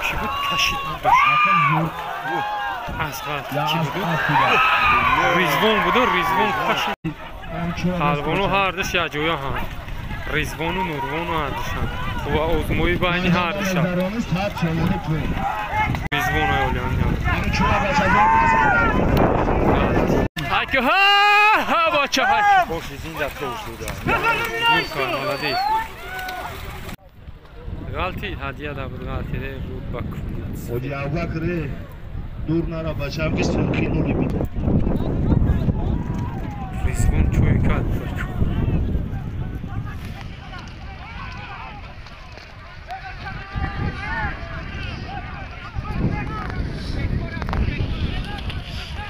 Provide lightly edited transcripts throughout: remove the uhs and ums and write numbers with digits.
Чӣ буд кашид аз чӣ буд? Ризвон буду, Ризвон кашид. Ҳалвону ҳардуш якҷоя ҳанд. Ризвону Нурвону ҳардушанд. Ва озмоӣ байни ҳардушанд. Ризвон оёлиан. Ҳайку ҳа ҳа бача ҳай. Боши зинда тош буда. Молодец. Ғалти ҳадия да буд, ғалти ре руд ба кунад. Оди Абубакр ре дур нара бачам ки сурхи ноли бид. Ризвон чой кард.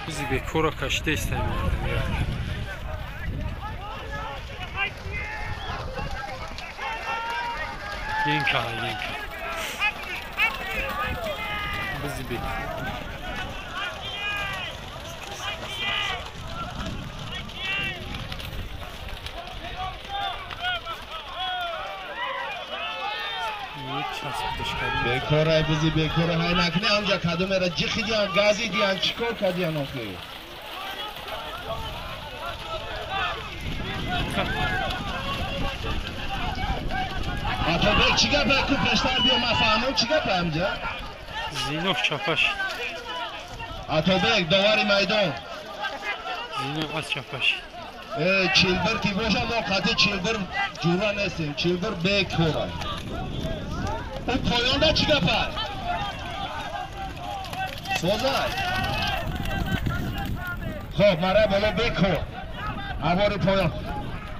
Бизи бекора кашидаистем. Генка, генка. Бизи бекор. Бекора бизи бекора ҳай накне амҷа кадомера ҷихидиан газидиан чӣ кор кардиан охи? Атабек чӣ гапа ку пештар биё ман фаҳмам чӣ гапа амҷа? Зиноф чапаш. Атабек довари майдон. Зиноф аз чапаш. Чилбир ки боша мо қатъи чилбир ҷура нестем. Чилбир бекора. Ӯ поёнда чӣ гапа? Созай. Хоб мара боло бекор. Авори поён.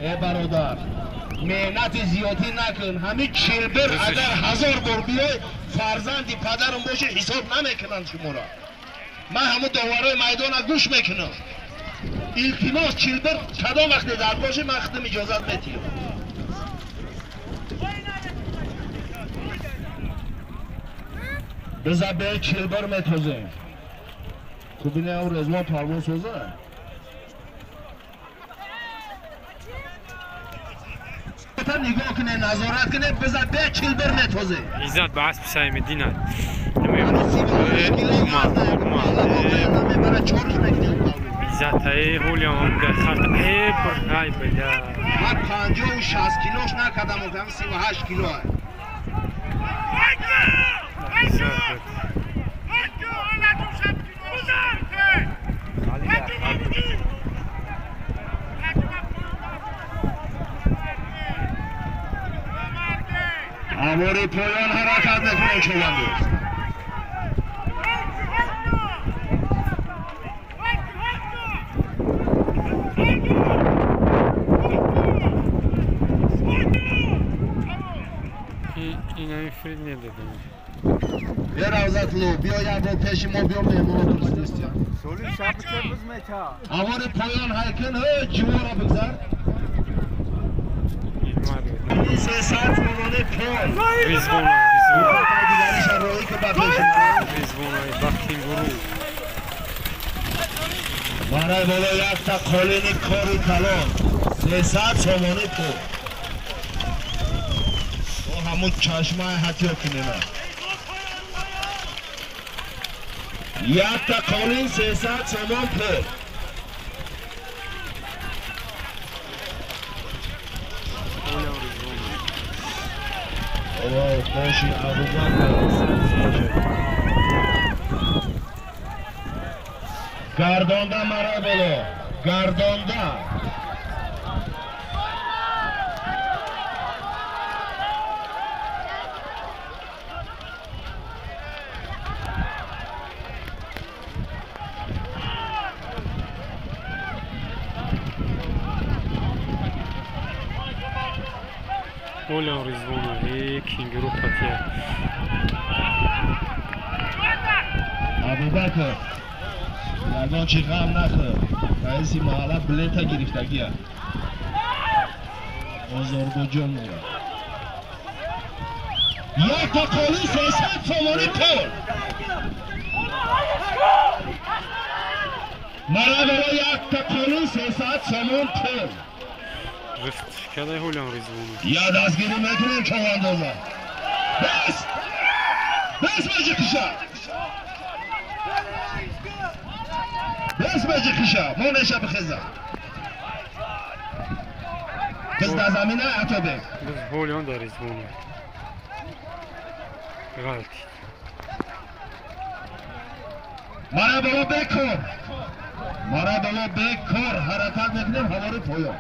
Э бародар, меҳнати зиёдӣ накун. Ҳамин чилбир агар 1000 бор биёй, фарзанди падарам боши ҳисоб намекунанд шуморо. Ман ҳамун доварои майдона гӯш мекунам. Илтимос чилбир кадом вақте дар боши ман худам иҷозат метиҳам. Биза бе чилбир метозем. Хубине ав Резвон парвоз соза. Нигоҳ куне, назорат куне, биза бе чилбир метозем. Иззат ба аспи Саймиддина. Иззат эй ҳолиам харта э ай бля. Ман 56 килош накардам, охам 38 кило. Авори поён ҳаракат мекунад чӯбандоз. Е Равзатлу, биё як бор пеши мо биё меҳмонотро дӯстиям. Авори поён ҳайкун, ҷивора бигзар. 300 сомонӣ пул. Ризвона, Ризвона. Дигариша роҳӣ ки ба пеши мо. Ризвона, ба кенгуру. Барои боло якта қолини кори калон. 300 сомонӣ пул. О ҳамун чашмаи ҳатиё кунема. Якта қолин 300 сомон пул. Боши Абубакр. Гардонда мара боло. Гардонда. Олям Ризвона, э кенгуру қатия. Абубакр, ягон чи ғам нахӯр. Раиси маҳалла билета гирифтагия. Озорбоҷон мера. Якта қоли 300 сомонӣ пул. Мара боло якта қоли 300 сомон пул. Кадай ҳолям Ризвона. Я дастгирӣ мекунем човандоза. Бас! Бас маҷиқиша! Бас маҷиқиша! Монеша бихеза! Biz дар замина Атобек. Biz ҳолион дар Ризвон. Ғалти. Мара боло бекор. Мара боло бекор ҳаракат мекунем ҳавори поён.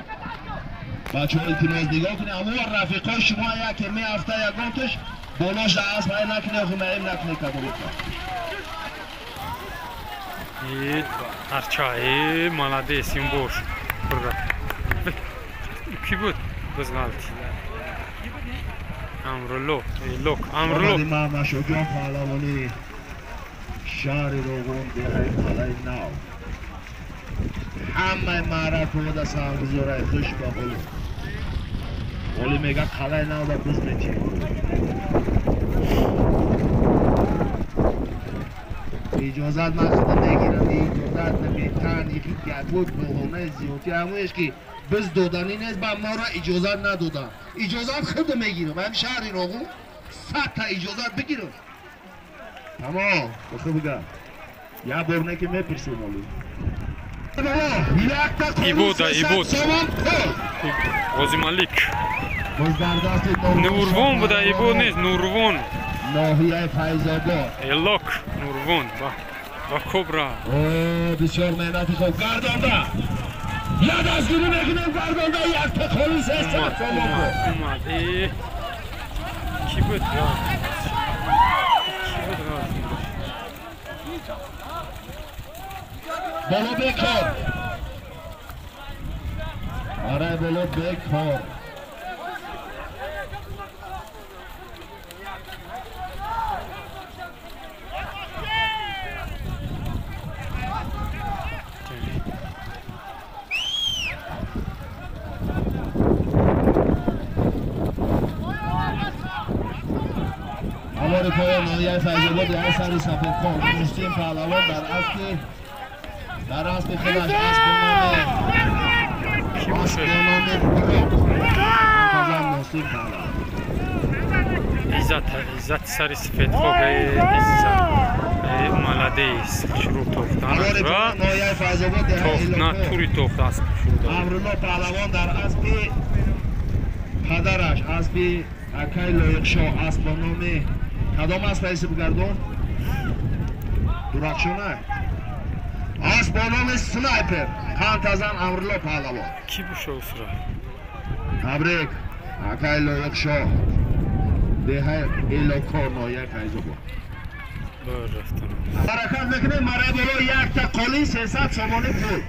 Бачаҳо илтимос нигоҳ кунед, аммо рафиқои шумо яке меафта ягонташ болош дар асп ай накунед, охи наим накунед кадомита. Арча, молодец, ин бош. Ки буд? Biz ғалти. Амрулло, лок, Амрулло. Маҳмадшоҳҷон паҳлавони шаҳри Роғун, деҳаи Қалъаи Нав. Ҳамаи маъракаҳода саҳмгузораи хуш ба ҳолӣ. Ҳолӣ мега Қалъаи Навда биз мечем. Иҷозат ман худам мегирам, иҷозат наметан, ихи гапҳои баҳонаи зиёдӣ ҳамоеш ки биз доданӣ нест, ба моро иҷозат надоданд. Иҷозат худам мегирам, ҳам шаҳри Роғун 100 та иҷозат бигирам. Тамом, бохӯ бига. Як бор не ки мепурсем оли. Ибода, ибод. Ғозималик. Нурвон буда, ибод нест, Нурвон. Ноҳияи Файзобод. Элок, Нурвон ва Кобра. Бисёр меҳнати хуб гардонда. Як дастгирӣ мекунем гардонда, якта холи 300 сомон буд. Омад. Ки буд? Ки буд? Боло бекор. Аре боло бекор. ҳавори поён ноҳияи Файзобод сари Сафедхон. Муштин паҳлавон дар аспи худаш асп номи Брок. Мунтазам Муштин паҳлавон. Иззат, иззат сари сафедхок, иззат. Молодец, шурӯъ тофтанаш ва ноҳияи Файзобод тофтна тури тофта асп шурӯъ. Амрулло паҳлавон дар аспи падараш, аспи акай Лоиқшоҳ, асп бо номи кадом асп исм гардон? Дурахшона? Асп бо номи Снайпер. Қантазан Амрулло паҳлавон. Ки буша усра? Табрик, акай Лоиқшоҳ. Деҳаи Элокор, ноҳияи Файзобод. Ҳаракат мекунем мараи боло якта қоли 300 сомонӣ пул.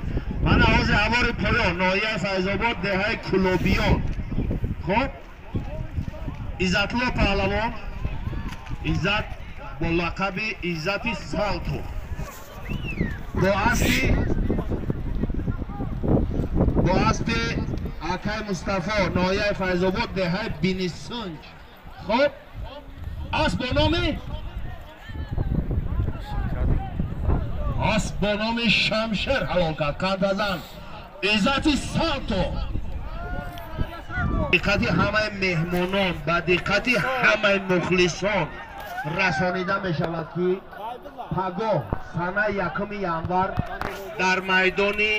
Мана ҳозир ҳавори поён, ноҳияи Файзобод, деҳаи Кулобиён. Хоб? Иззатло паҳлавон, Иззат бо лақаби Иззати Салто. Бо аспи акай Мустафо, ноҳияи Файзобод, деҳаи Бинисунҷ. Хоб? Асп бо номи Шамшер ҳалол кард. Қандазан Иззати Салто. Диққати ҳамаи меҳмонон ба диққати ҳамаи мухлисон расонида мешавад ки пагоҳ санаи 1 январ дар майдони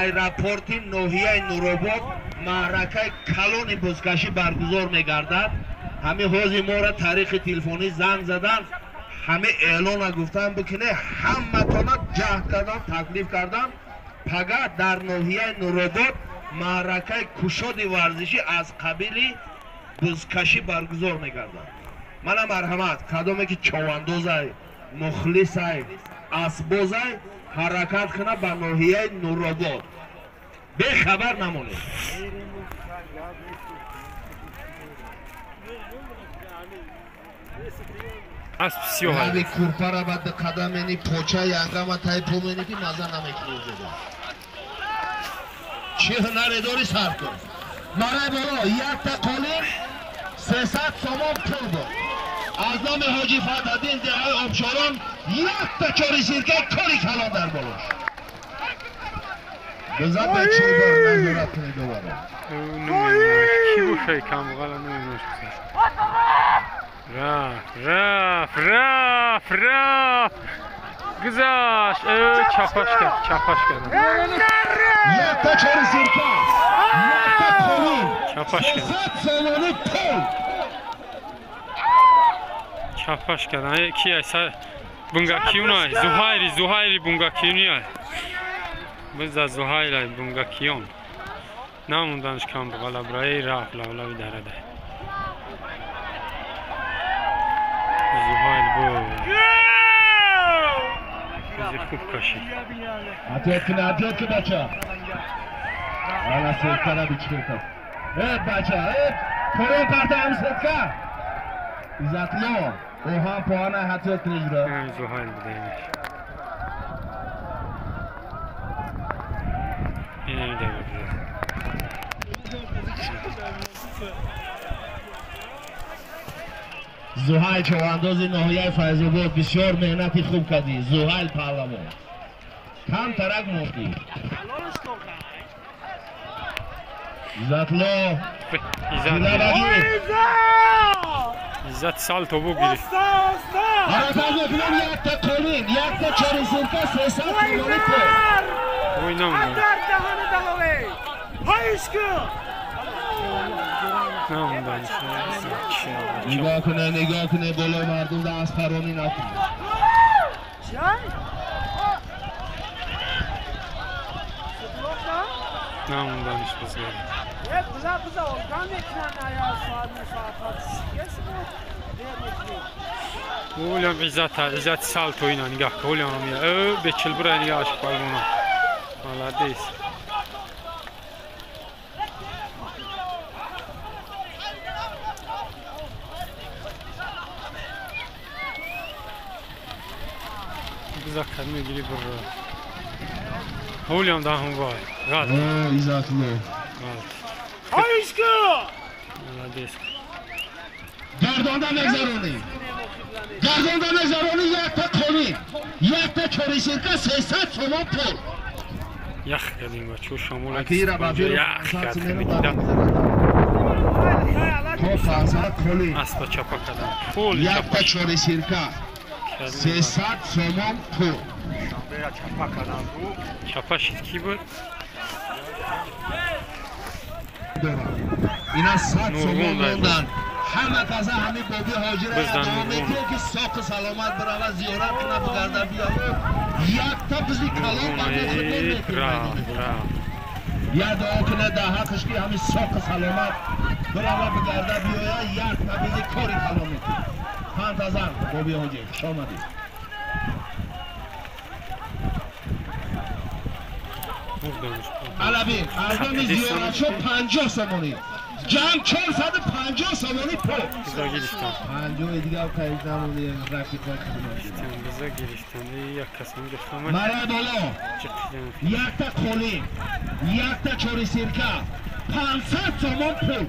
аэропорти ноҳияи Нуробод маъракаи калони бузкашӣ баргузор мегардад. Ҳамин ҳозир моро тариқи телефонӣ занг задан, ҳамин эълона гуфтан бикуне, ҳаматона ҷаҳд кардан, таклиф кардан. Пага дар ноҳияи Нуробод маъракаи кушоди варзишӣ аз қабили бузкашӣ баргузор мегардад. Мана марҳамат, кадоме ки човандозай, мухлисай, асбозай, ҳаракат куна ба ноҳияи Нуробод. Бехабар намонед. Асп сиёҳ. Ҳави курпара ба қадам мени, поча янгама тай по мени ки маза намекунӣ. Чӣ ҳунаре дорӣ сар кун. Мараи боло якта қолин 300 сомон пул буд. Аз номи ҳоҷи Фатҳаддин деҳаи Обшорон якта чори сирка кори калон дар болош. Бизан ба чӣ бор назорат кунед дубора. Ки бошай камғала намедонам. Рафт, рафт, рафт. Гузашт. Чапаш кард, чапаш кард. Якта чори сирка. Якта қолин. Чапаш кард. 300 сомонӣ пул. Чапаш кард. Ки ай бунгакиюнай? Зуҳайри, Зуҳайри бунгакиюнай. Биза Зуҳайрай бунгакиён. Намонданш кам буғалабраи рафт лавлави дарада. Зуҳайл бу. Бизи хуб кашид. Атиёт кун, атиёт кун бача. Ана сеткара бичкирта. Э бача, э поён парта ҳам сетка. Изатло, оҳан поана ҳатиёт кунижра. Зуҳайл будаимиш. Инам да. Зуҳайл човандози ноҳияи Файзобод бисёр меҳнати хуб кардӣ. Зуҳайл паҳлавон. Кам тарак мондӣ. Изатло. Иззат салто бу гирифт. Ҳаракат мекунам якта қолин, якта чорисирка 300 сомонӣ пул. Ой намонда. Нигоҳ куне, нигоҳ куне, болои мардум даст паронӣ накунед. Намонданиш бизгар. Улям Иззат, Иззат салто ина нигоҳ кун, улям ина. Бечил бура нигоҳ аш палвона. Молодец. Биза мегири бура. Улям даҳум вай. Гад. Иззатло. Молодец. Гардонда мегзаронӣ. Гардонда мегзаронӣ якта қолин, якта чорисирка 300 сомон пул. Ях кардем бачо шамол. Ях кардем. То 500 қолин. Аспа чапа кардам. Пул якта чорисирка 300 сомон пул. Чапа шид ки буд? Ина 100 сомон мондан. Ҳама каза ҳами боби ҳоҷира дуо мекунем ки соқи саломат бирава, зиёрат куна, бигарда биёяд. Якта бизи калон ба мо хидмат мекунад. Я дуо куна дар ҳаққаш ки ҳами соқи саломат бирава, бигарда биёяд, якта бизи кори калон мекунад. Пантазан боби ҳоҷи, хуш омадед. Алабин, аз номи зиёратшо 50 сомонӣ. Ҷамъ 450 сомонӣ пул. Биза гирифтам. 50 дигар қайд намуди рафиқои хидмат. Биза гирифтам. Як касам гирифтам. Мара боло. Якта қолин, якта чорисирка, 500 сомон пул.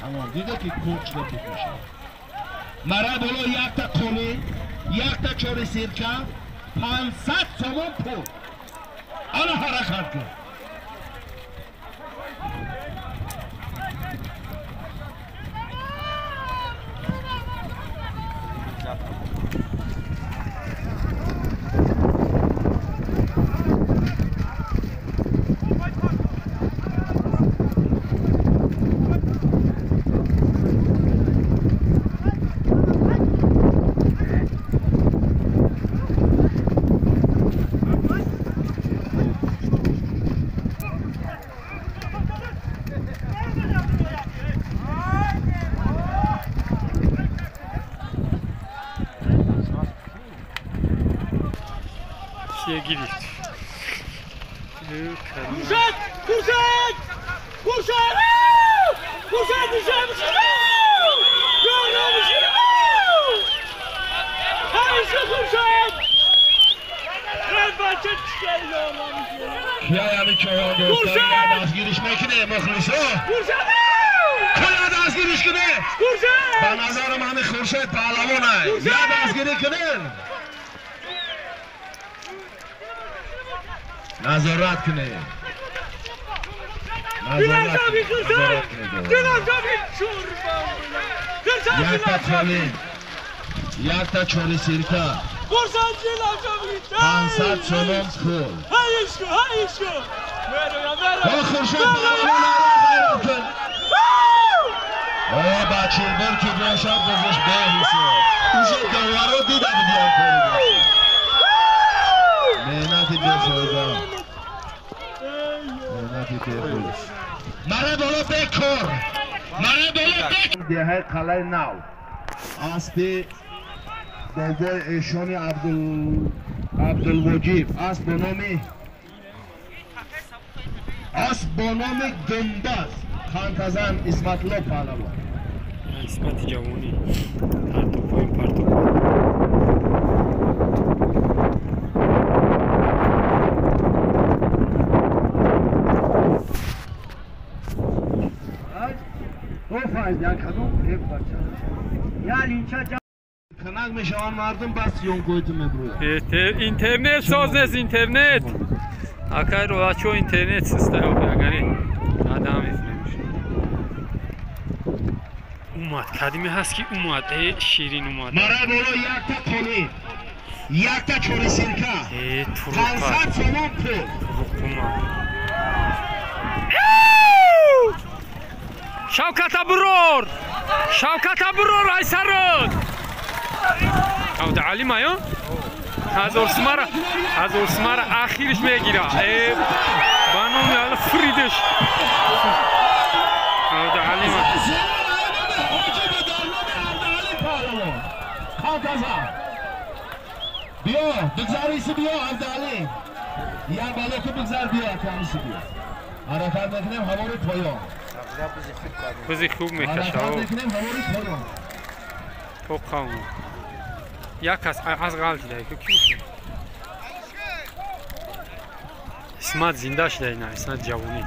Тамом, дида ки кӯч мепӯшад. Мара боло якта қолин, якта чорисирка, 500 сомон пул. Ана ҳаракат кун. Гирифт. Хуршед! Хуршед! Хуршед! Хуршед Хуршед! Киями чоҳон дастгириш мекунем, мухлисо. Куя дастгириш кунем. Ба назарам ҳами Хуршед паҳлавонай. Я дастгирӣ кунем. Назорат кунем. Якта қолин, якта чори сирка, 500 сомон пул. Хуршед ғайрат кун. Ба чилбир ки бошад бизиш беҳисоб. Уже доваро дида будиам кори бошад. Меҳнати бефоида. Меҳнати бефоида. Мара боло бекор. Мара боло бекор. Деҳаи Қалаи Нав. Аспи бобои эшони Абдулвоҷиб. Асп бо номи Гумбаз. Хантазан Исматулло Паҳлавон. Исмати ҷавонӣ. Партопоим партоп. Канак мешаванд мардум, бас ёнкоиту мебурӯяд. Интернет соз нест, интернет. Акай роҳачо интернет систа агари адам мефаҳмиш. Умад, кадиме ҳаст ки умад, ширин умад. Мара боло якта қолин, якта чори сирка, 500 сомон пул. Туруқ умад. Шавкат Аброр! Шавкат Аброр айсарод! Абдуалим ая? Ҳазор сумара ахириш мегира. Ба номи Алло фуридиш. Абдуалим. Биё, бигзар иси биё, Абдуалим. Я бало ку бигзар биё, акамиси биё. Ҳаракат мекунем ҳавори поён. Бизи хуб мекашад. Ҳаракат мекунем ҳавори поён. То қавм. Як кас аз ғалт дида ки ки Исмат зинда шуда ина, Исмат ҷавонӣ.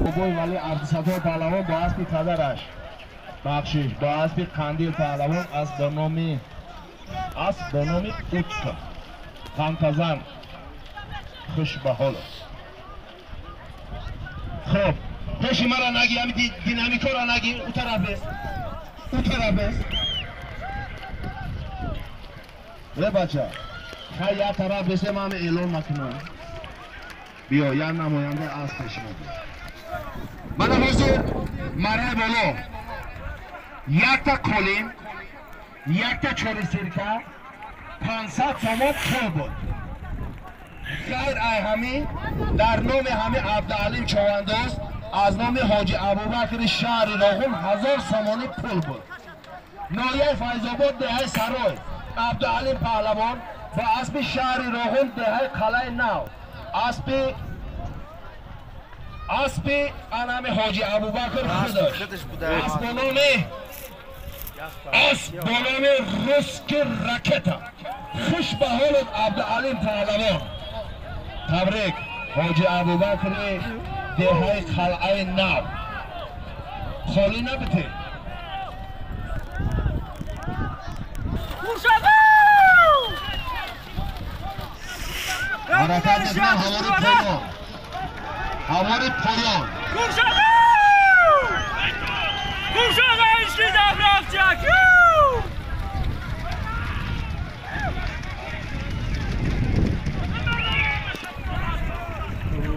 Бобои Вали Абдусаттор Паҳлавон бо аспи падараш, бахшиш, бо аспи Қандил Паҳлавон, асп бо номи Утка. Хантазан хушбаҳолов. Хоб, пеши мара наги, ҳами динамикора наги, у тараф бес. У тараф бес. Э бача, хай як тараф бесем, ҳами эълон накунам. Биё, як намоянда аз пеши ма биё. Мана ҳозир мараи боло. Якта қолин, якта чори сирка, 500 сомон пул буд. Ғайр ай ҳами дар номи ҳами Абдуалим Човандоз аз номи ҳоҷи Абубакри шаҳри Роғун 1000 сомонӣ пул буд. Ноҳияи Файзобод деҳаи Сарой Абдуалим Паҳлавон бо аспи шаҳри Роғун деҳаи Қалаи Нав аспи анами ҳоҷи Абубакр худаш асп бо номи Русски ракета. Хуш ба ҳолат Абдуалим Паҳлавон. Табрик ҳоҷи Абубакри деҳаи Қалъаи Нав. Холӣ набитед. Ҳаракат мекунам ҳавори поён. Ҳавори поён.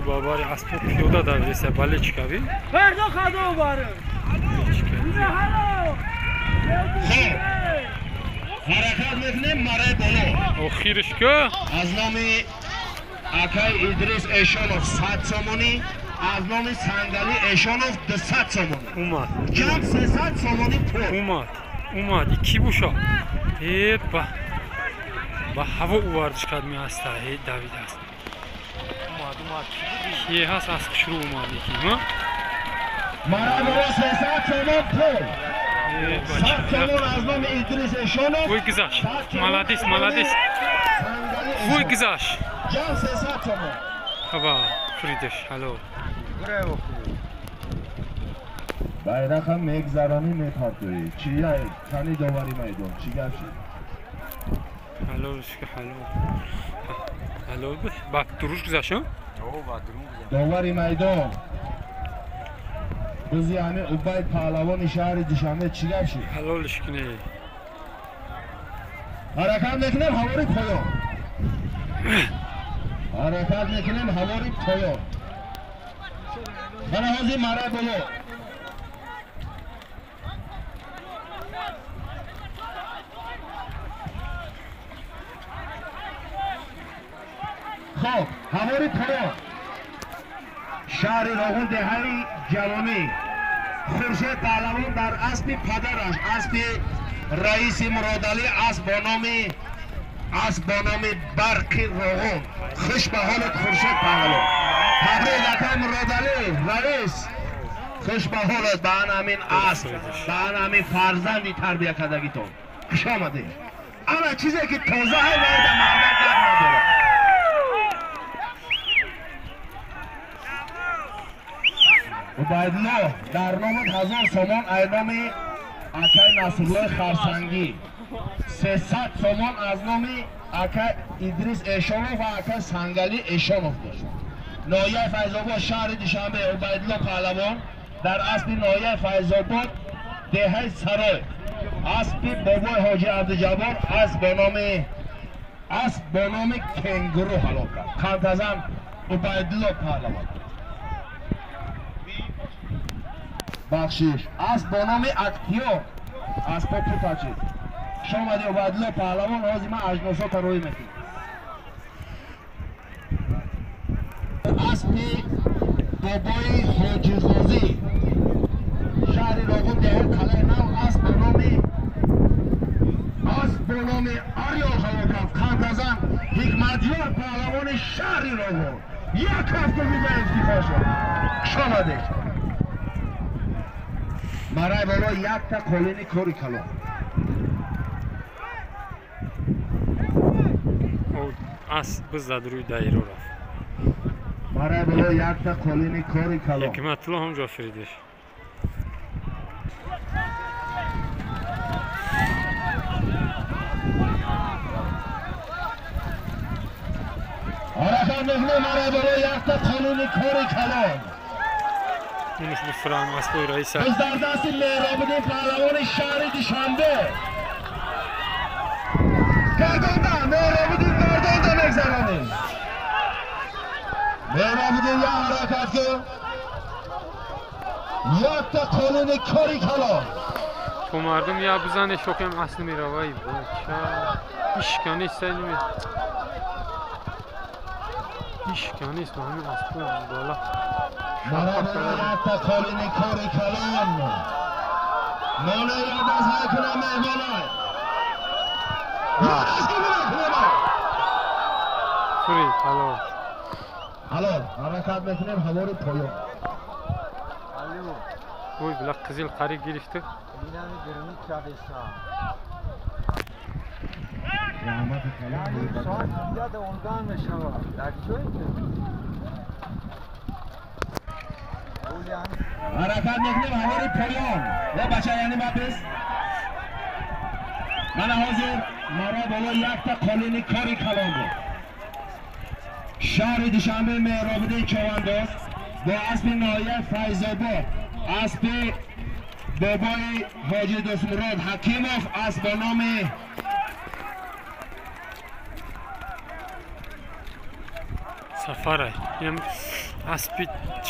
Бабари аспо пиёда дависа балечкави. Фардо хадо бары. Хоб. Ҳаракат мекунем мараи боло. Охириш ку? Аз номи акай Идрис Эшонов 100 сомонӣ, аз номи Сангали Эшонов 200 сомонӣ. Умад. Ҷамъ 300 сомонӣ пул. Умад. Умад. Ки буша? Э ба. Ба ҳаво увардиш кард меаста, э давид аст. Ки ҳаст аз шурӯъ омад ки, ма? Мараи боло 300 сомон пул. 100 сомон аз номи Идрис Эшонов. Вой гузашт. Молодец, молодец. Вой гузашт. Ҷамъ 300 сомон. Хаба, фуридаш, ҳало. Байрақам мегзаронӣ мепартоӣ. Чия кани довари майдон, чӣ гап шид? Ҳалолш ки ҳалол. Ҳалол буд. Ба дуруш гузашт? Довари майдон. Бузи ҳами Убайд паҳлавони шаҳри Душанбе чӣ гап шид? Ҳалолш кунӣ. Ҳаракат мекунем ҳавори поён. Ҳаракат мекунем ҳавори поён. Мана ҳозир марай боло. Хоб, ҳавори поён. Шаҳри Роғун деҳаи ҷавонӣ. Хуршед паҳлавон дар аспи падараш, аспи раиси Муродалӣ, асп бо номи Барқи Роғун. Хуш ба ҳолат Хуршед паҳлавон. Табрик акай Муродалӣ, раис. Хуш ба ҳолат ба ан ҳамин асп, ба ан ҳамин фарзанди тарбия кардагитон. Хуш омадед. Ана чизе ки тоза ҳай вайда мардак гап надорад. Убайдулло дар номи 1000 сомон ай номи акай Насруллои Харсангӣ, 300 сомон аз номи акай Идрис Эшонов ва акай Сангали Эшонов дошт. Ноҳияи Файзобод, шаҳри Душанбе, Убайдулло паҳлавон дар аспи ноҳияи Файзобод, деҳаи Сарой, аспи бобои Ҳоҷи Абдуҷаббор, асп бо номи Кенгуру ҳалол кард. Қантазан Убайдулло паҳлавон. Бахшиш, асп бо номи Актиёр, аспо путачид. Хуш омадӣ Убайдулло паҳлавон, ҳозир ман ажносота рӯй мекунам. Аспи бобои Ҳоҷи Ғозӣ, шаҳри Роғун, деҳаи Қалъаи Нав, асп бо номи Ариёл ҳалол кард. Қантазан Ҳикматёр паҳлавони шаҳри Роғун. Як ҳафта ба ифтихор шуд. Хуш омадед. Марай боло якта қолини кори калон. Асп бизад рӯи дайро рафт. Марай боло якта қолини кори калон. Ҳикматулло ҳам ҷо фиридиш. Ҳаракат мекунем марай боло якта қолини кори калон. Инаш бифрам аспои раиса. Biz дар дасти Меҳробиддин паҳлавони шаҳри Душанбе. Гардонда, Меҳробиддин гардонда мегзаронем. Меҳробиддин як ҳаракат кун. Якта қолини кори калон. То мардум я бизане шокем асл меравай. Бача. Ишканест сайнме. Ишканест ба ҳамин аспо бола. Марабола якта қолини кори калон. Моне ёдаз мекунам меҳмонай. Ёдаз мекунам. Фри, ҳалол. Ҳалол, ҳаракат мекунем ҳавори поён. Ой, била қизил қариб гирифта. Инами дурни кадеса. Раҳмати калон. Соат 10 онган мешавад. Дар ҷое ки ҳаракат мекунем ҳавори поён. Ва бача яъне ма бис. Мана ҳозир маро боло якта қолини кори калон буд. Шаҳри Душанбе Меҳробиддин Човандоз бо аспи ноҳияи Файзобод, аспи бобои Ҳоҷи Дӯстмурод Ҳакимов, асп бо номи Сафарай. Инам аспи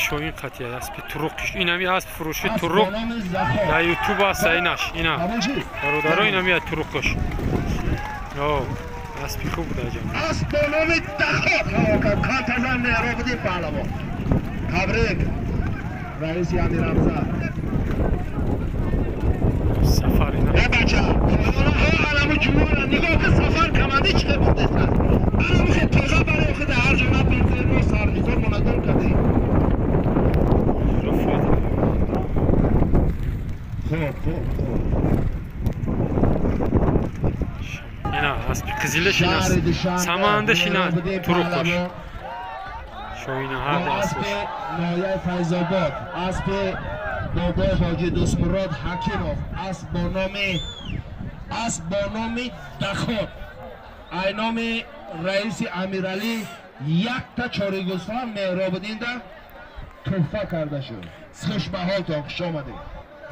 шоин қатия, аспи туруқиш. Инами асп фурӯши туруқ дар ютуб аст инаш. Ина. Бародаро инами туруқш. Аспи хуб буда ҷамоа. Асп бо номи Дахот ҳаво кард. Қантазан Меҳробиддин паҳлавон. Табрик раиси Амирамза. Сафар ина. Э бача, аламу ҷумора нигоҳ кун, сафар каманди чӣ хел бурдеста. Аламу хел тоза барои худ ҳар ҷо набурдем, мо сарғизор монадор кардем. Хоб, хоб, хоб. Ина аспи қизилаш ина. Саманда шина туруқш. Шоина ҳар аспи ноҳияи Файзобод, аспи бобои Ҳоҷи Дӯстмурод Ҳакимов, асп бо номи Дахот. ай номи раиси Амиралӣ якта чори гӯсфанд Меҳробуддинда туҳфа карда шуд. Хуш ба ҳолтон, хуш омадед.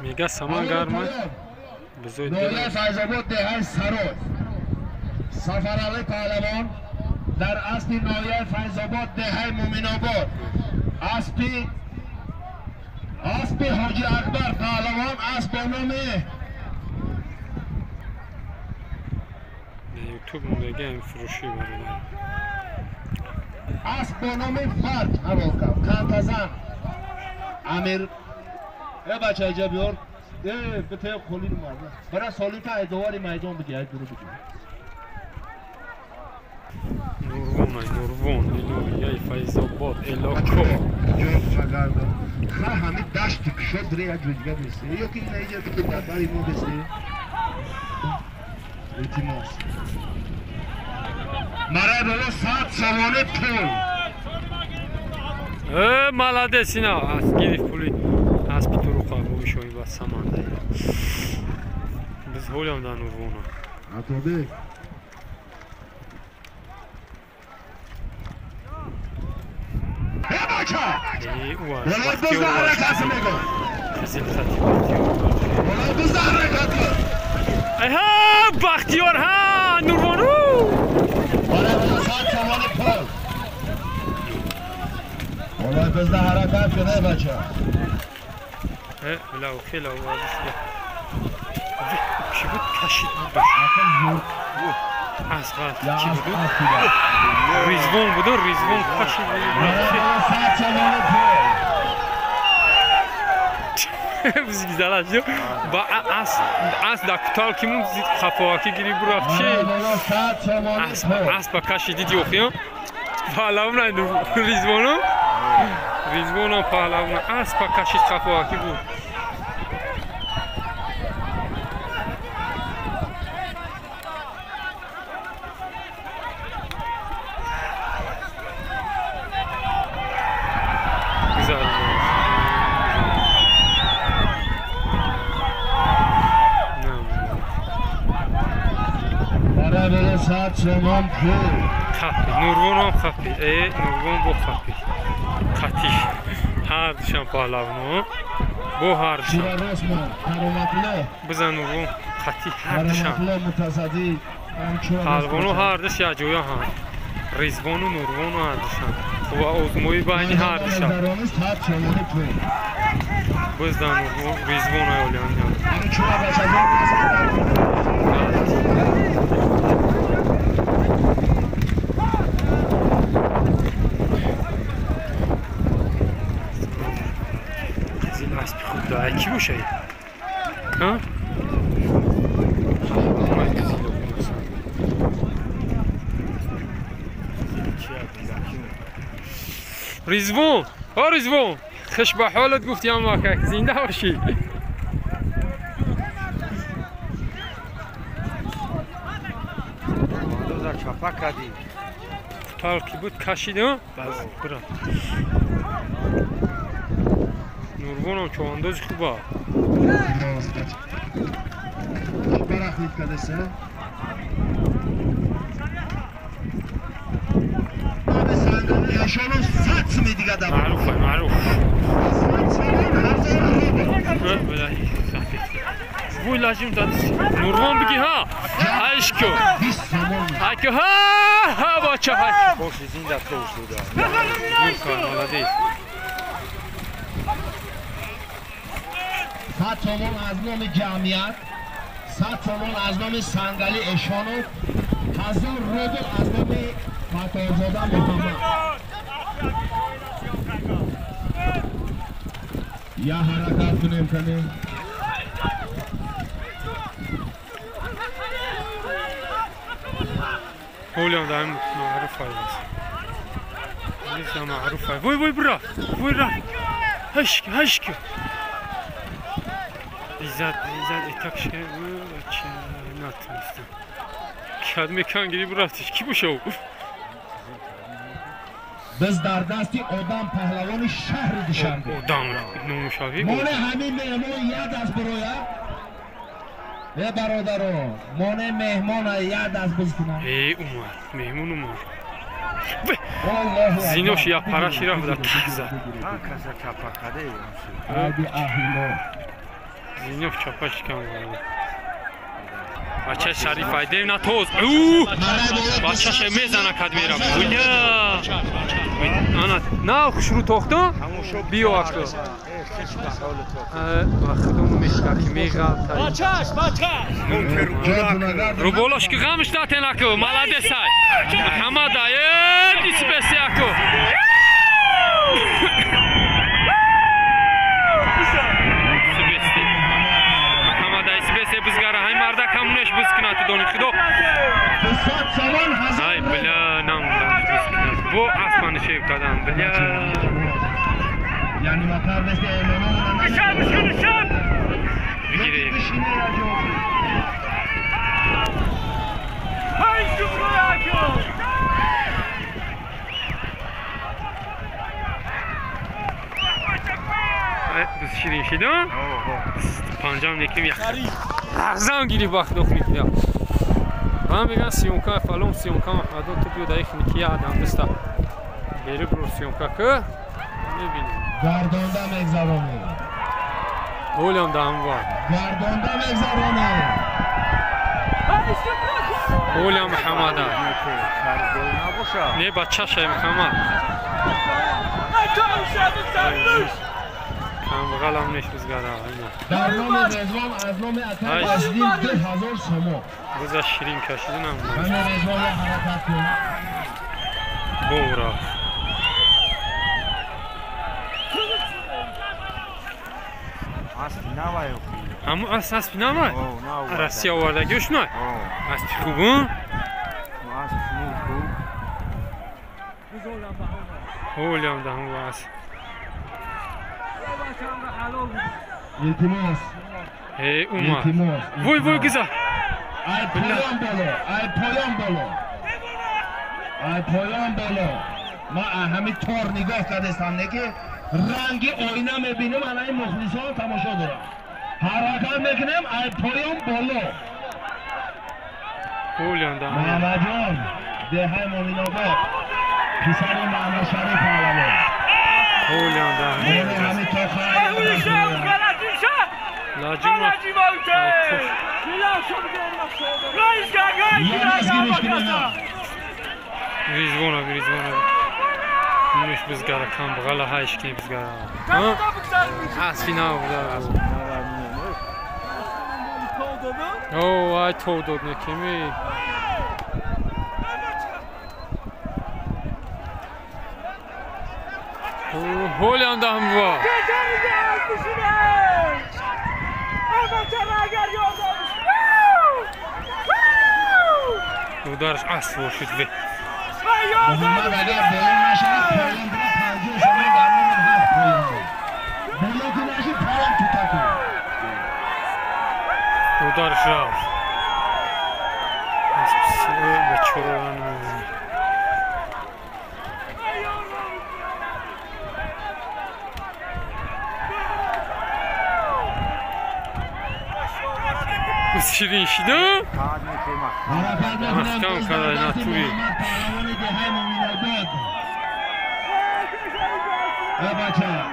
Мега саман гарма. Ноҳияи Файзобод, деҳаи Сарой. Сафаралӣ паҳлавон дар аспи ноҳияи Файзобод, деҳаи Муминобод. Аспи Ҳоҷи Акбар паҳлавон асп бо номи Ютуб мондагиам фурӯшӣ бародар. Асп бо номи Фард ҳавол кард. Кантазан Амир. Э бача иҷа биёр. Э бите қолин марда. Бара солита айдовари майдон биги, ай дуру биги. Нурвон, ай Нурвон, ноҳияи Файзобод, Элоко. Ҷой шагардам. Ха ҳами дашти кушод ре як ҷой дига бесе. Ё ки ина иҷа бите дар бари мо бесе. Илтимос. Марай боло 100 сомонӣ пул. Э, молодец ина, аз гирифт пули аспи туруқа бовишои ба саманда. Biz ҳолям дар Нурвона. Атобек. Э бача! Болои бузда ҳаракат мекун. Қизил хати Бахтиёр. Болои бузда ҳаракат кун. Ҳа, Бахтиёр, ҳа, Нурвону. Болои бузда 100 сомонӣ пул. Болои бузда ҳаракат кун, э бача. Э, билав, хеле овоз. Чӣ буд кашид буд? Аз ғалт чӣ буд? Ризвон буд, Ризвон кашид буд. Бизгизалаш ба ас дар кутал ки мун хафоаки гирифт бурафт чи? Ас ба кашид диди охиё? Паҳлавон Ризвону? Ризвонам паҳлавон ас ба кашид хафоаки буд. Хапи, Нурвонам хапи, э, Нурвон бо хапи. Қатиш. Ҳар душан паҳлавоно. Бо ҳар душан. Бизан Нурвон қати ҳар душан. Паҳлавоно ҳар душ як ҷоя ҳанд. Ризвону Нурвону ҳар душан. Ва озмоӣ байни ҳар душан. Биздан Нурвон, Ризвон аёлиан. Ки бошад? Ҳа? Ризвон! О, Ризвон! Хуш ба ҳолат гуфтиам акак, зинда бошӣ. Кутал ки буд кашид, баз бира. Нурвонам човандози хуба. Маъруф, маъруф. Вой лажим дад. Нурвон биги ҳа. Айшко. Айко ҳа, ҳа бача ҳа. Боши зинда тош буда. Нуркан молодец. 100 сомон аз номи ҷамъият, 100 сомон аз номи Сангалӣ Эшонов, 1000 рубл аз номи Фатоҳзода Муҳаммад. Я ҳаракат кунем кане. Ҳолиам дар маъруф аст. Маъруф. Вой вой бура. Вой рафт. Ҳашк, ҳашк. Иззат, иззат итак ше, бача натунистам. Кад мекан гири бурафтиш. Ки боша ӯ? Biz дар дасти одам паҳлавони шаҳри Душанбе. Одам номушавӣ. Моли ҳамин меҳмон як аз бирояд. Э бародаро, моне меҳмона як даст буз кунам. Э умад, меҳмон умад. Зинош як параши рафт да тахза. Каса чапа каде. Зинош чапаш кам. Бача Шариф айдев на тоз. У! Бачаш мезана кад мера. Буля! Ана, на хушру тохта? Биё акто. Вахдум мешкаки меғалтай. Бачаш, бачаш. Руболош ки ғамш натенаку, молодец ай. Муҳаммад ай, дисбеси аку. Дисбеси. Муҳаммад ай сбесе бизгара, ҳай марда камунеш бизкина ту дони худо. Ай бля, нам бизкина. Бо аспани шеб кадан, бля. یعنی مطر مثل امامون نشان بشکن نشان بگیره های شکر بس شیرین شدم پنجم نکیم یک لغزم گیری وقت دخ میکنم من میگم سیونکا فلان سیونکا محمدون تو بیو دایخ نکی آدم بستا بری برو سیونکا که میبینیم گردانده مگذرانه هولم دهم وار گردانده مگذرانه هولم محمد نه بچه شه محمد کم بغلم نیش بزگره در نام رضوان از نام اکرم ازدین 2000 سومو بزا شیرین کشیدنم من رضوان حرکت کن بورا همون اسب نوای؟ رسی آوردگیش نه؟ اسب خوبه؟ هولیم دهم واس التماس ای اومد وای وای گزا ای پایان بالا ای پایان بالا ای پایان بالا ما همین تار نگاه کردستم که رنگ آینه میبینم الان این مخلصان تماشا دارم حرکت میکنیم ای پایان بالا محمد جان دهه مومن آباد پسر محمد شریف پهلوان همین تا ریزوان ریزوان نوش بزگره کم بغل هایش کنی بزگره اسفی نه او وای تو داد نکمی هولم دهم وا ودارش اسب شد به محمد اگر بالا نشود پایان برا 50 سومو در نام هفت پایان بالا که نشید پایان توتا کن ودارش رفت اسب بچوران شیرین شده؟ محکم کرده ناتوری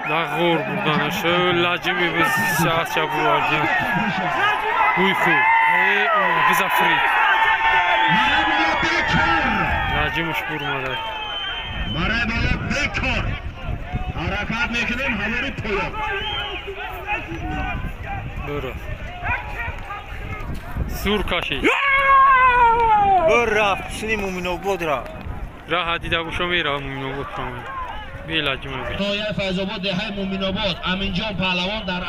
در غور بردنش لجمی به ساعت شب بردیم بوی خوب بزفرید لجمش برماده برای بالا بکار حرکت میکنیم همه پایان برو سور کشید بر رفت سنی مومن آباد را راه دیده باشم میره مومن آباد کنم بیلا جمعه ناحیه فیض آباد دهه مومن آباد امین جان پهلوان در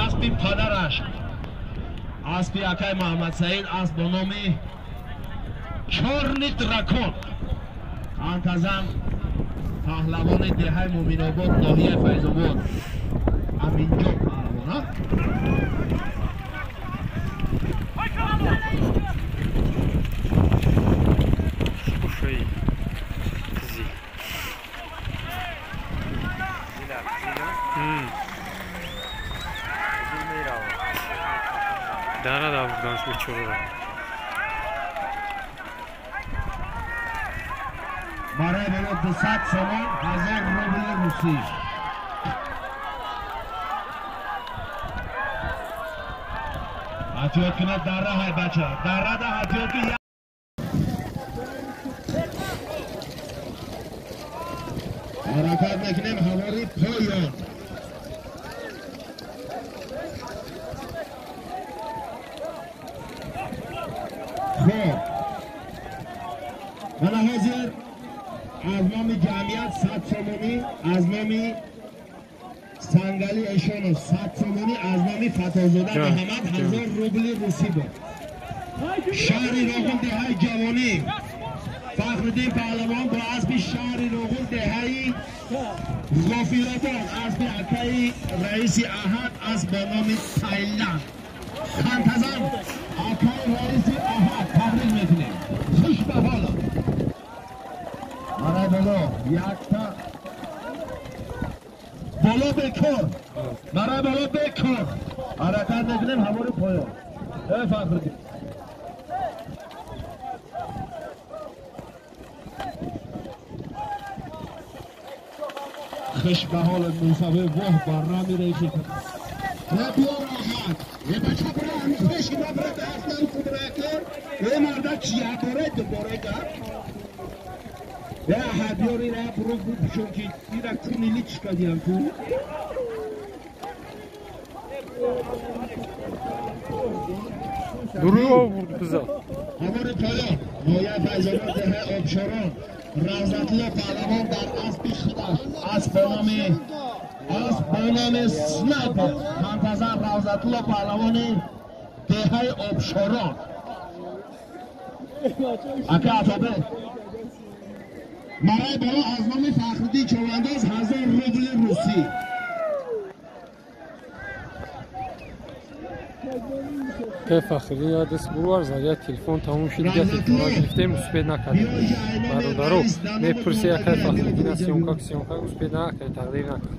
اسب پدرش اسب اکای محمد سعید اسب با نام چارنی درکون انتظام پهلوان دهه مومن آباد ناحیه فیض آباد امین جان پهلوان Слушай, зи. бурданш бечораро. Барои боло 200 сомон 1000 рубли русӣ. Эҳтиёт кунед, дара ҳай бача. Дарада эҳтиёт кун. Ҳаракат мекунем ҳавори поён. Хоб. Мана ҳозир аз номи ҷамъият 100 сомонӣ, аз номи Сангали Эшонов 100 сомонӣ, аз номи Фатҳзода Муҳаммад 1000 рубли русӣ буд. Шаҳри Роғун деҳаи ҷавонӣ. Фахриддин Паҳлавон бо аспи шаҳри Роғун деҳаи Ғофиробод, аспи акаи раиси Аҳад, асп бо номи Тайланд. Хантазан акаи раиси Аҳад табрик мекунем. Хуш ба ҳолат. Барои боло якта боло бекор. Барои боло бекор. Ҳаракат мекунем ҳавори поён. Эй Фахриддин. Хуш ба ҳолат мусаввир воҳ бар намерехи. Не биё роҳат. Е бача бира ҳамин пеши ма бира дафтан кубракор. Е марда чия боре дубора гап. Е ҳадиёри ра бурук бупушон ки ира куни личка диям ку. Дурӯғ бурд биза. Ҳавори поён. Ноя Файзобод деҳаи Обшорон. Равзатулло Паҳлавон дар аспи худаш, асп бо номи Снайпер. Мантазар Равзатулло Паҳлавони деҳаи Обшорон. Ака Атобек. Барои боло аз номи Фахриддин Човандоз 1000 рубли русӣ. Фахриддин ядест бурвар зад, телефон тамом шуд, дигар телефонро гирифтем, успед накардем. Бародаро, мепурси якай Фахриддина съёмка, съёмка успед накард, тақдир накард.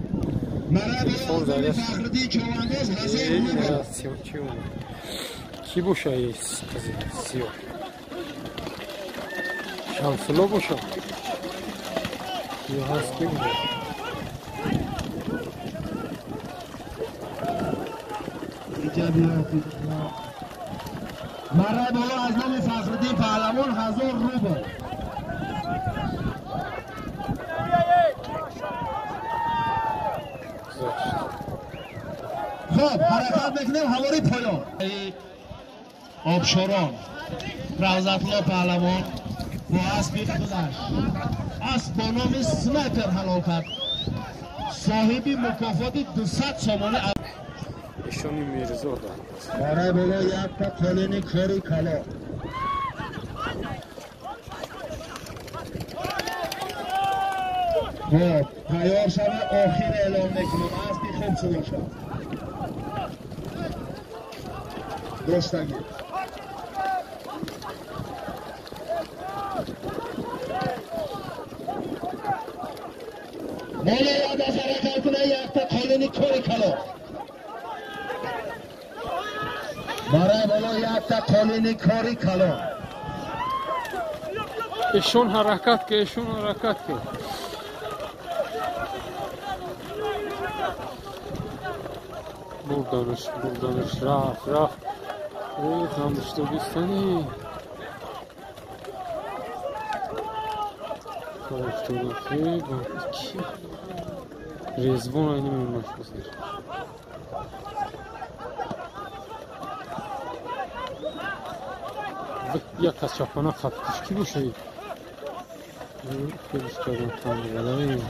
Телефон заряд. Ки боша сиё? Шамсулло боша? Ё ҳаст ки буда? Барои боло аз номи Фахриддин Паҳлавон 1000 рубл. Хоб, ҳаракат мекунем ҳавори поён. Обшорон. Равзатулло Паҳлавон бо аспи худаш, асп бо номи Снайпер ҳалол кард. Соҳиби мукофоти 200 сомонӣ. Эшони Мирзо дад. Барои боло якта қолини кори калон. Хоб, тайёр шава, охир эълон мекунем. Аспи хуб шуда шав. Доштагӣ. Боло яд аз ҳаракат куна якта қолини кори калон. Барои боло якта қолини кори калон. Эшон ҳаракат ки, эшон ҳаракат ки. Бурданаш, бурданаш, рафт, рафт. Эй, хамштогистани. Ки? Резвон айни мемонаш бозир. Як аз чапана қаптиш ки боша? Хелиш кардам камералаи.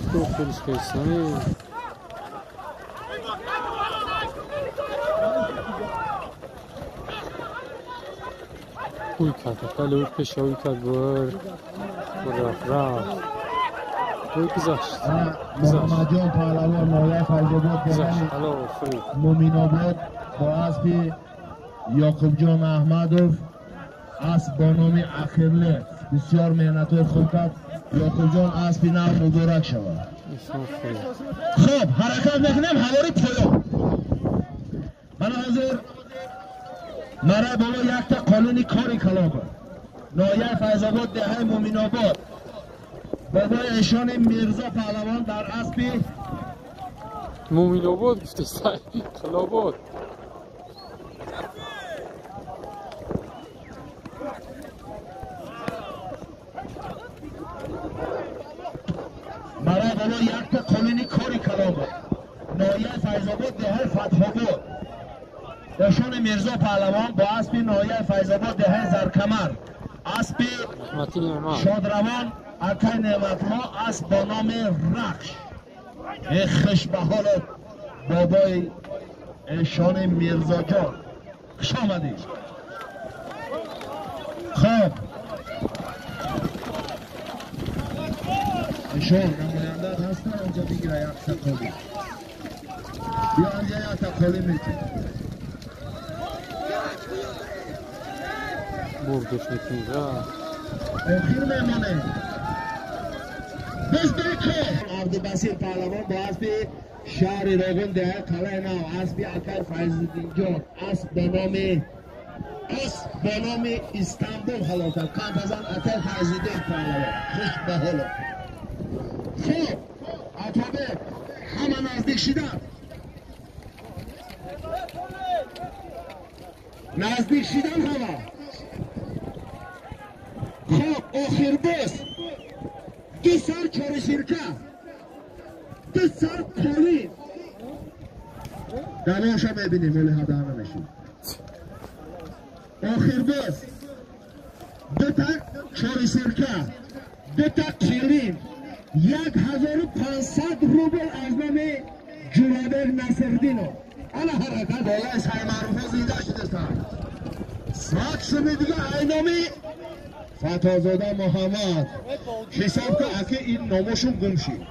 Хто хелиш кардани. Ӯй кард, вале ӯ пешавӣ кард, бур рафт, рафт. Ӯй гузашт. Муҳаммадҷон Паҳлавон ноҳияи Файзобод гузашт. Ало, фурӯд. Муминобод бо аспи Ёқубҷон Аҳмадов, асп бо номи Ахирле. Бисёр меҳнатҳои хуб кард. Ёқубҷон аспи нав муборак шавад. Хоб, ҳаракат мекунем ҳавори поён. Мана ҳозир Мара боло якта қолини кори калоба. Ноҳияи Файзобод, деҳаи Муминобод. Бобои эшони Мирзо Паҳлавон дар аспи Муминобод гуфтесай, Қалобод. Мара боло якта қолини кори калоба. Ноҳияи Файзобод, деҳаи Фатҳобод. Эшони Мирзо Паҳлавон бо аспи ноҳияи Файзобод, деҳаи Заркамар. Аспи шодравон акай Неъматулло, асп бо номи Рақш. Хуш ба ҳолат бобои эшони Мирзоҷон, хуш омадӣ. Хоб, эшон намояндаат ҳастанд, онҷо бигира якта қолӣ. Биё анҷа якта қолӣ метӣ. Бурдаш мекунӣ. Охир мемонем. Безбеко Абдубасир Паҳлавон бо аспи шаҳри Роғун, деҳаи Қалъаи Нав, аспи акай Файзиддинҷон, асп бо номи Истанбул ҳалол кард. Қанпазан акай Файзиддин Паҳлавон, хуш ба ҳолат. Хуб, Атобек, ҳама наздик шидан. Наздик шидан ҳама. Хоб, охирбоз ду сар чориширка, ду сар қолин. Давоша мебинем, вале ҳадаҳ намешем. Охирбоз дута чориширка, дута қолин, 1500 рубл аз номи Ҷурабек Насриддинов. Ана ҳаракат болои Саймаъруфо зинда шудастанд. 100 суми дига ай номи Фатҳозода Муҳаммад. Ҳисоб ка, аки ин номошон гум шид.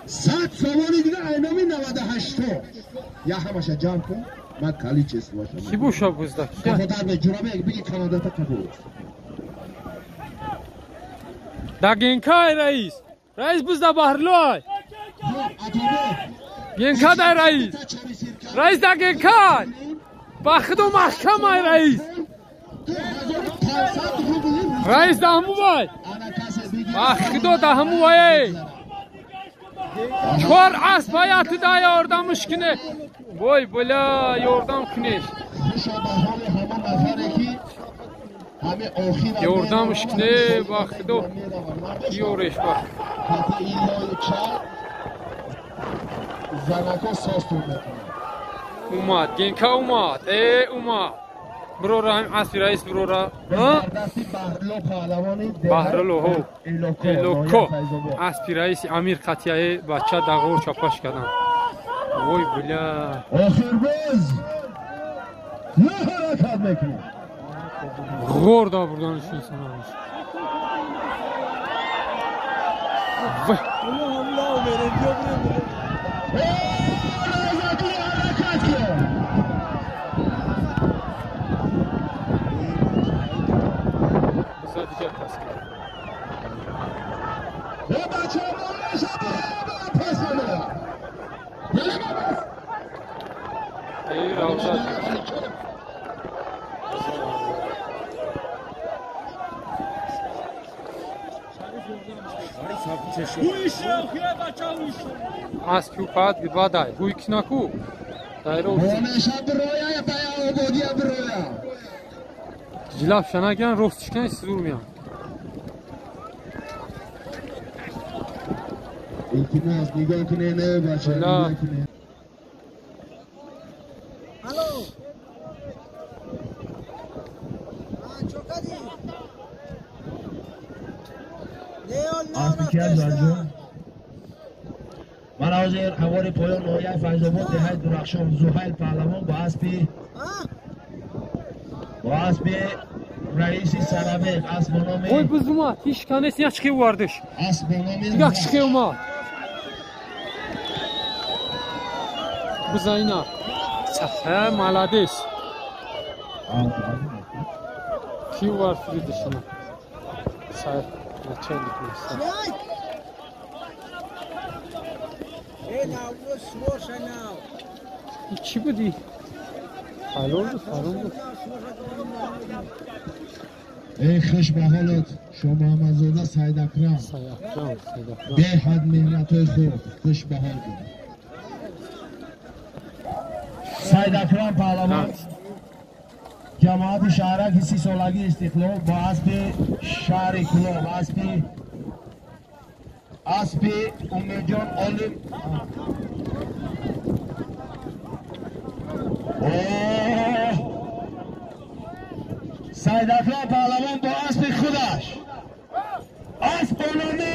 100 сомони дига ай номи 98-то. Я ҳамаша ҷамъ кун, ман количествоша. Ки боша бузда? Кафодар бе Ҷурабек, биги канадата қабул. Да генкай раис. Раис бузда баҳрлой. Генка дай раис. Раис да генкай. Ба худу маҳкамай раис. Раис даҳмувай. Ба худо даҳмувай. Чор асп ҳаяту да ёрдамш куне. Вой била ёрдам кунеш. Ёрдамш куне ба худо. Ёреш ба. Умад, генка умад. Умад. Брора ҳам аспи раис брора. Баҳрло ҳо. Элоко. Аспи раиси Амир қатияе бача дағор чапаш кардам. Вой бля. Охирбоз на ҳаракат мекунад. Ғор да бурданиш инсонаш. Вой. Аспи пад бадай, ҳуй кинаку. Дайро. Ҷилаф шанаган рост чикан зур меян. Илтимос нигоҳ кунед, бача, нигоҳ кунед. Ман ҳозир ҳавори поён ноҳияи Файзобод, деҳаи Дурахшон, Зуҳайл Паҳлавон бо аспи раиси Сарабек, асп бо номи Ой буз умад, ҳеч канес як чиқи увардиш. Асп бо номи Як чиқи умад. Бузайна. Ҳа, молодец. Ки увард фиридишина? Сай, начальник нест. Чӣ буди? Ҳалол буд, ҳаром буд. Эй, хуш ба ҳолат, Шоҳмуҳаммадзода Сайдакрам. Сайдакрам, Сайдакрам. Беҳад меҳнатҳои хуб, хуш ба ҳол буд. Сайдакрам паҳлавон, ҷамоати шаҳраки 30-солагии Истиқлол бо аспи шаҳри Кулоб, аспи Умедҷон Олим. Сайдакрам паҳлавон бо аспи худаш, асп бо номи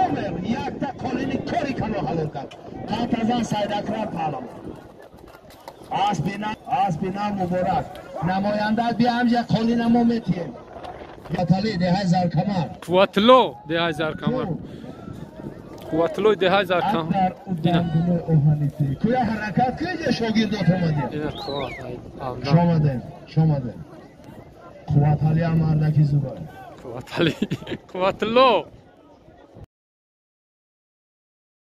Умер, якта қолини кори кано ҳалол кард. Қатазан Сайдакрам паҳлавон. Аспи нав муборак. Намоянда бия ҳамҷа қолина мо метиҳем. Қувватали деҳаи Заркамар. Қувватло деҳаи Заркамар. Қувватлои деҳаи Заркамар. Куя ҳаракат кунед ё шогирдот омадем? Ина қувват Шомадем, шомадем. Қувватали ҳам мардаки зубай. Қувватали. Қувватло.